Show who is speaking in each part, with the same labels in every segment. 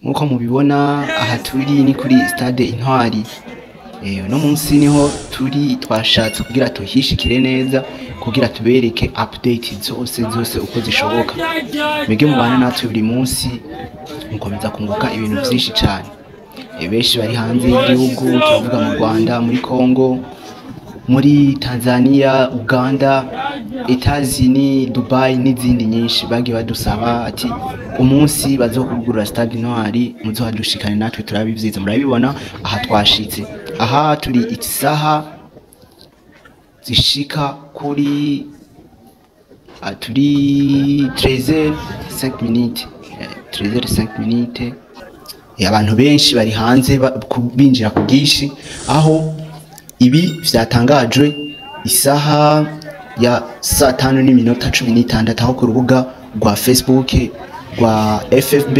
Speaker 1: Nkuko mubibona, aha turi ni kuri stade Intwari. Uno munsi niho turi, twashatse kugira tuhishikire neza kugira tubereke update zose zose uko zishoboka. Mwebwe mubana natwe buri munsi mukomeza kunguka ibintu vyinshi cane. Benshi bari hanze y'igihugu, turavuga mu Rwanda, muri Congo, muri Tanzania, Uganda, Etazini, Dubai n'izindi nyinshi, bagiye badusaba ati umunsi bazokugurura stade Intwari muzohadushikane natwe turabivyiza. Murabibona aha twashitse, aha turi isaha zishika kuri turi 13h05 minutes, 13h05 minutes. Abantu benshi bari hanze binjira ku bwinshi, aho ibi vyatangajwe isaha ya 5:16, aho ku rubuga rwa Facebook rwa FFB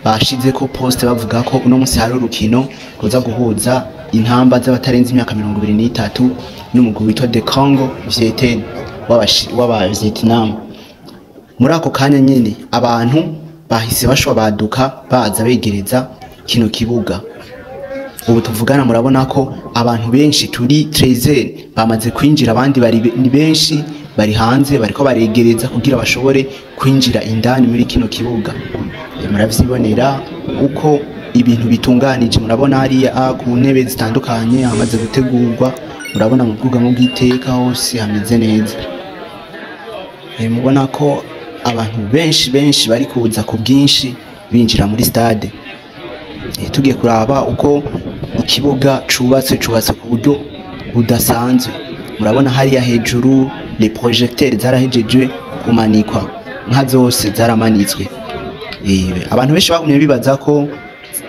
Speaker 1: bashizeko post bavuga ko uno munsi hari urukino ruza guhuza Intamba z'abatarenze imyaka 23 n'umugwi witwa The Congo Vieten w'aba Vietnam. Muri ako kanya nyene abantu bahise bashwa baduka baza begereza kino kibuga. Ubu tuvugana murabona ko abantu benshi, turi 13, bamaze kwinjira, abandi bari ni benshi bari hanze bariko baregereza kugira bashobore kwinjira indani muri kino kibuga. Muravyibonera uko ibintu bitunganije. Murabona hariya ku ntebe zitandukanye hamaze gutegurwa, murabona mu bwugamo bw'iteka hose hameze neza. Mubona ko abantu benshi benshi bari kuza ku bwinshi binjira muri stade. Tugiye kuraba uko ikibuga cubatse, cubatse ku buryo budasanzwe. Murabona hariya hejuru les projecteurs zarahejeje kumanikwa, nka zose zaramanitswe. Abantu benshi bagumye bibaza ko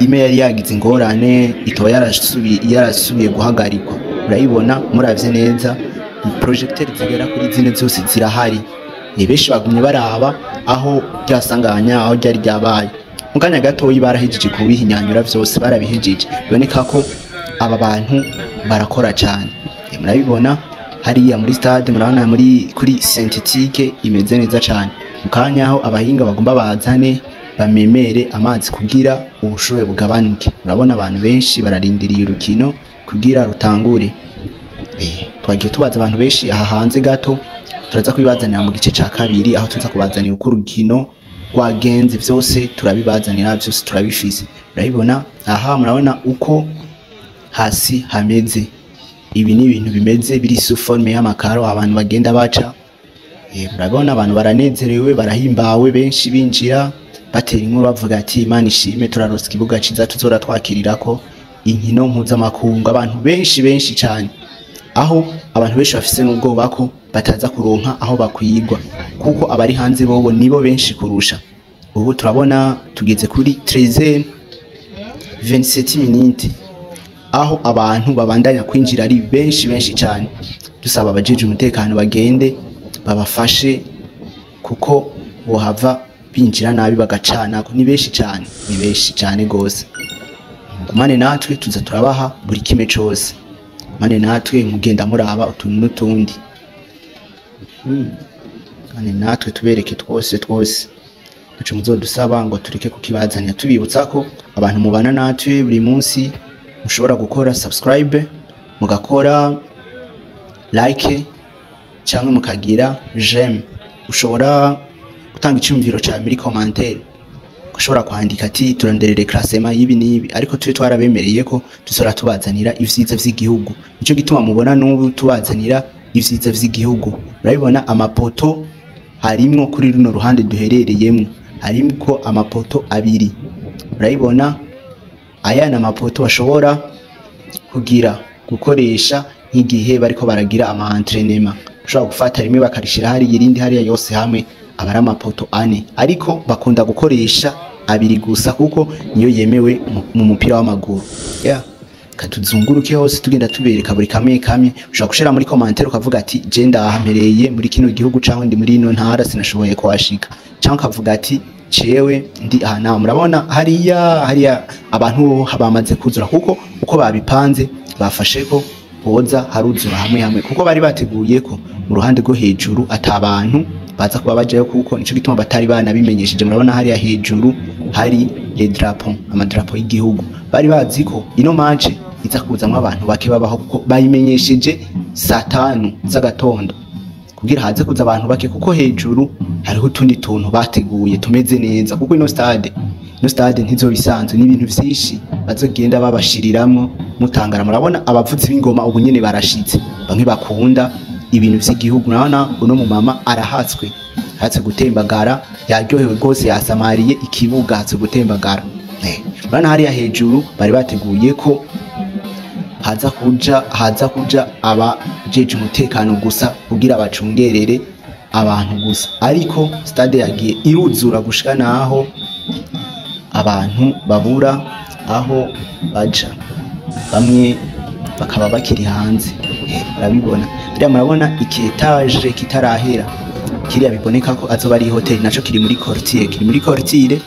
Speaker 1: ime yari yagize ingorane itoba yarasubiye guhagarikwa. Murayibona, muravye neza projecteurs zigera kuri zine zose zirahari. Benshi bagumye baraba aho ryasanganya, aho ryari ryabaye. Mu kanya gatoyi barahejeje kubihinyanyura vyose, barabihejeje. Biboneka ko aba bantu barakora cane. Murabibona hariya muri stade, murabona muri kuri synthétique imeze neza cane. Mu kanya aho abahinga bagomba bazane bamemere amazi kugira ubushuhe bugabanuke. Murabona abantu benshi bararindiriye urukino kugira rutangure. Twagiye tubaza abantu benshi aha hanze gato, turaza kubibazanira mu gice ca kabiri, aho tuza kubazanira uko urukino rwagenze. Vyose turabibazanira, vyose turabifise. Murabibona aha, murabona uko hasi hameze. Ibi ni ibintu bimeze biri sous forme y'amakaro abantu bagenda baca. Murabona abantu baranezerewe, barahimbawe, benshi binjira batera inkuru bavuga ati Imana ishime, turaronse ikibuga ciza tuzora twakirirako inkino mpuzamakungu. Abantu benshi benshi cane, aho abantu benshi bafise n'ubwoba ko bataza kuronka aho bakwigwa, kuko abari hanze bobo nibo benshi kurusha. Ubu turabona tugeze kuri 13:27 minutes, aho abantu babandanya kwinjira ari benshi benshi cyane. Dusaba abajeje umutekano bagende babafashe, kuko bohava binjira nabi bagacana. Ni benshi cyane, ni benshi cyane gose. Mugumane natwe, tuza turabaha buri kimwe cose. Mane natwe mugenda muraba utuntu n'utundi. Mane natwe tubereke twose twose. Ntaco muzodusaba ngo tureke kukibazanira. Tubibutsa ko abantu mubana natwe buri munsi mushobora gukora subscribe, mugakora like cyangwa mukagira j'aime. Ushobora gutanga icyumviro cyawe muri commentaire, ushobora kwandika ati turonderere classement y'ibi n'ibi, ariko turi twarabemereye ko tuzora tubazanira ivyiza vy'igihugu. Nico gituma mubona n'ubu tubazanira ivyiza vy'igihugu. Murabibona amapoto harimwo kuri runo ruhande duherereyemwo, harimwo amapoto abiri. Murabibona aya ni amapoto bashobora kugira gukoresha nk'igihe bariko baragira ama entraînement. Ushobora gufata rimwe bakarishira hariya, irindi hariya, yose hamwe aba ari amapoto ane, ariko bakunda gukoresha abiri gusa kuko niyo yemewe mu mupira w'amaguru. Yeah. Katuzunguruke hose tugenda tubereka buri kamwe kamwe. Ushobora gushira muri commentaire ukavuga ati je ndahampereye muri kino gihugu cyangwa ndi muri ino ntara sinashoboye kuhashika, cyangwa ukavuga ati jewe ndi aha naho. Murabona hariya, hariya abantu bamaze kuzura, kuko uko babipanze bafashe ko boza haruzura hamwe hamwe, kuko bari bateguye ko mu ruhande rwo hejuru atabantu baza kuba bajayo, kuko nico gituma batari banabimenyesheje. Murabona hariya hejuru hari Les drapeaux, amadrapo y'igihugu. Bari bazi ko ino match iza kuzamwo abantu bake babaho, kuko bayimenyesheje saa 5 z'agatondo kugira haze kuza abantu bake, kuko hejuru hariho utundi tuntu bateguye tumeze neza, kuko ino stade ntizobisanzwe n'ibintu vyinshi bazogenda babashiriramwo mutangara. Murabona abavuzi b'ingoma ubu nyene barashitse, bamwe bakunda ibintu vy'igihugu. Murabona uno mu mama arahatswe, hatse gutembagara, yaryohewe rwose, yasamariye ikibuga, hatse gutembagara. Murabona hariya hejuru bari bateguye ko haza kuja abajeje umutekano gusa kugira bacungerere abantu gusa, ariko stade yagiye iruzura gushika naho abantu babura aho baja, bamwe bakaba bakiri hanze. Murabibona rero, murabona iki etage kitarahera kiriya biboneka ko azoba ari hotel, naco kiri muri quartier, kiri muri quartier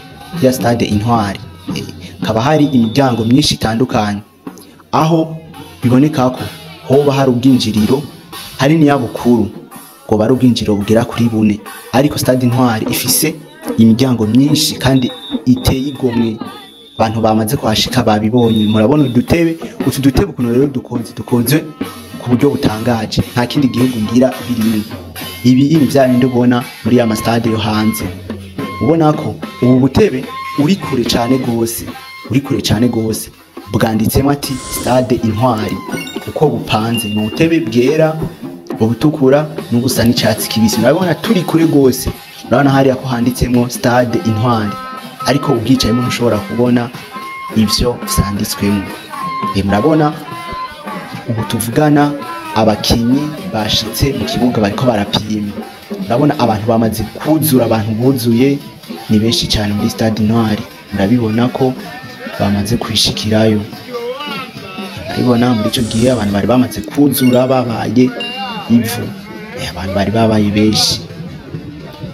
Speaker 1: ya stade Intwari. Kaba hari imiryango myinshi itandukanye aho biboneka ko hoba hari ubwinjiriro, hari n'iyabukuru ngo bari ubwinjiriro bugera kuri 4, ariko stade Intwari ifise imiryango myinshi kandi iteye igomwe. Abantu bamaze kuhashika babibonye. Murabona udutebe, utu dutebe ukuntu rero dukoze ku buryo butangaje, nta kindi gihugu ngira birimo ibi vya bindi ubona muri ya stade yo hanze. Ubona ko ubu butebe uri kure cane gose, uri kure cane gose, bwanditsemo ati stade Intwari uko bupanze, ni ubutebe bwera, ubutukura n'ubusa n'icatsi kibisi. Murabona turi kure gose, murabona hariya ko handitsemo stade Intwari, ariko ubwicayemo ntushobora kubona ivyo vyanditswemo. Murabona ubu tuvugana abakinyi bashitse mu kibuga bariko barapima. Murabona abantu bamaze kuzura, abantu buzuye ni benshi cyane muri stade Intwari. Murabibona ko bamaze kwishikirayo. Murabibona muri ico gihe abantu bari bamaze kuzura, babaye ivu, abantu bari babaye benshi.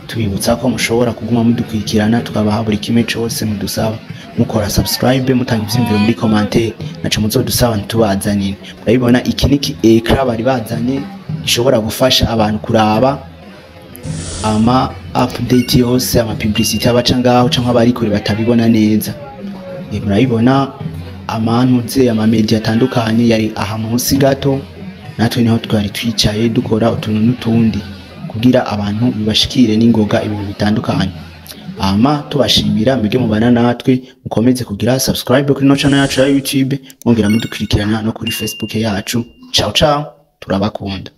Speaker 1: Tubibutsa ko mushobora kuguma mudukurikirana, tukabaha buri kimwe cose mudusaba, mukora subscribe, mutanga ivyiyumviro muri commentaire, naco muzodusaba ntitubazanire. Murabibona iki niki ekra bari bazanye gishobora gufasha abantu kuraba ama update yose, ama publicity abaca ngaho canke abari kure batabibona neza. Murabibona amantuze ama media atandukanye yari aha munsi gato, natwe niho twari twicaye dukora utuntu n'utundi kugira abantu bibashikire n'ingoga ibintu bitandukanye. Ama tubashimira mwige mubana natwe, mukomeze kugira subscribe kuri no channel yacu ya YouTube, mwongera mudukurikirana no kuri Facebook yacu. Ciao ciao, turabakunda.